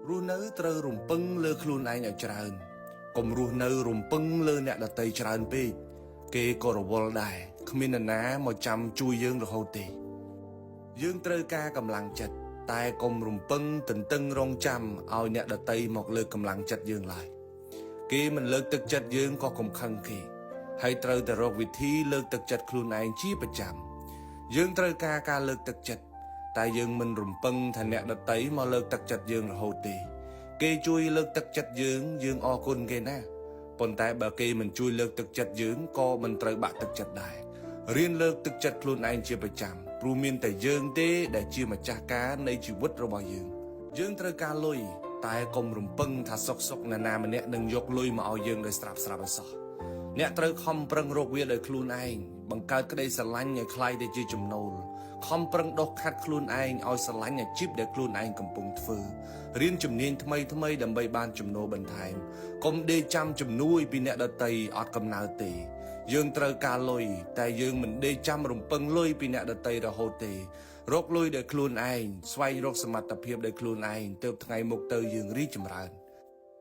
រស់នៅត្រូវរំពឹងលើខ្លួនឯងឲ្យច្រើនកុំរស់នៅរំពឹងលើអ្នកដទៃច្រើនពេកគេក៏រវល់ដែរគ្មាននរណាមកចាំជួយយើងរហូតទេយើងត្រូវការកម្លាំងចិត្តតែកុំរំពឹងទន្ទឹងរង់ចាំឲ្យអ្នកដទៃមកលើកកម្លាំងចិត្តយើងឡើយគេមិនលើកទឹកចិត្តយើងក៏កុំខឹងគេហើយត្រូវតែរកវិធីលើកទឹកចិត្តខ្លួនឯងជាប្រចាំយើងត្រូវការការលើកទឹកចិត្តតែយើងមិនរំពឹងថាអ្នកដទៃមកលើកទឹកចិត្តយើងរហូតទេគេជួយលើកទឹកចិត្តយើងយើងអរគុណគេណាស់ប៉ុន្តែបើគេមិនជួយលើកទឹកចិត្តយើងក៏មិនត្រូវបាក់ទឹកចិត្តដែររៀនលើកទឹកចិត្តខ្លួនឯងជាប្រចាំព្រោះមានតែយើងទេដែលជាម្ចាស់ការនៃជីវិតរបស់យើងយើងត្រូវការលុយតែកុំរំពឹងថាសុកសុកណានាម្នាក់នឹងយកលុយមកឲ្យយើងដោយស្រាប់ស្រាប់ឲ្យសោះអ្នកត្រូវខំប្រឹងរកវាដោយខ្លួនឯងបង្កើតក្តីស្រឡាញ់ឲ្យក្លាយទៅជាចំណូលខំប្រឹងដុសខាត់ខ្លួនឯងឲ្យស្រឡាញ់អាជីពដែលខ្លួនឯងកំពុងធ្វើរៀនជំនាញថ្មីថ្មីដើម្បីបានចំណូលបន្ថែមកុំដេកចាំជំនួយពីអ្នកដទៃអត់កំណើតទេយើងត្រូវការលុយតែយើងមិនដេកចាំរំពឹងលុយពីអ្នកដទៃរហូតទេរកលុយដោយខ្លួនឯងស្វែងរកសមត្ថភាពដោយខ្លួនឯងទើបថ្ងៃមុខទៅយើងរីកចម្រើន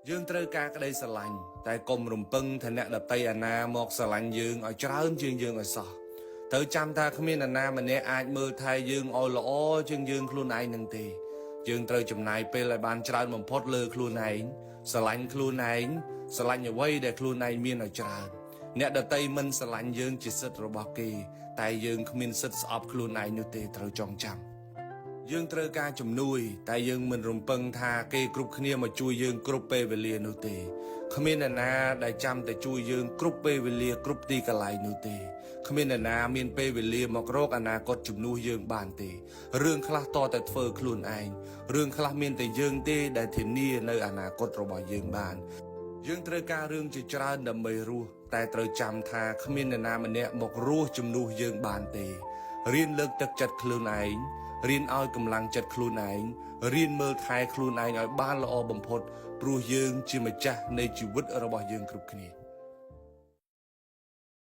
យើងត្រូវការក្តីស្រឡាញ់តែកុំរំពឹងថាអ្នកដទៃអាណាមកស្រឡាញ់យើងឲ្យច្រើនជាងយើងឲ្យសោះត្រូវចាំថាគ្មានអាណាម្នាក់អាចមើលថែយើងឲ្យល្អជាងយើងខ្លួនឯងនឹងទេយើងត្រូវចំណាយពេលឲ្យបានច្រើនបំផុតលើខ្លួនឯងស្រឡាញ់ខ្លួនឯងស្រឡាញ់អ្វីដែលខ្លួនឯងមានឲ្យច្រើនអ្នកដទៃមិនស្រឡាញ់យើងជាសិទ្ធិរបស់គេតែយើងគ្មានសិទ្ធិស្អប់ខ្លួនឯងនោះទេត្រូវចងចាំយើងត្រូវការជំនួយតែយើងមិនរំពឹងថាគេគ្រប់គ្នាមកជួយយើងគ្រប់ពេលវេលានោះទេគ្មានអ្នកណាដែលចាំតែជួយយើងគ្រប់ពេលវេលាគ្រប់ទីកន្លែងនោះទេគ្មានអ្នកណាមានពេលវេលាមករកអនាគតជំនួសយើងបានទេរឿងខ្លះតតែធ្វើខ្លួនឯងរឿងខ្លះមានតែយើងទេដែលធានានៅអនាគតរបស់យើងបានយើងត្រូវការរឿងជាច្រើនដើម្បីរស់តែត្រូវចាំថាគ្មានអ្នកណាម្នាក់មករស់ជំនួសយើងបានទេរៀនលើកទឹកចិត្តខ្លួនឯងរៀនឲ្យកម្លាំងចិត្តខ្លួនឯងរៀនមើលថែខ្លួនឯងឲ្យបានល្អបំផុតព្រោះយើងជាម្ចាស់នៃជីវិតរបស់យើងគ្រប់គ្នា។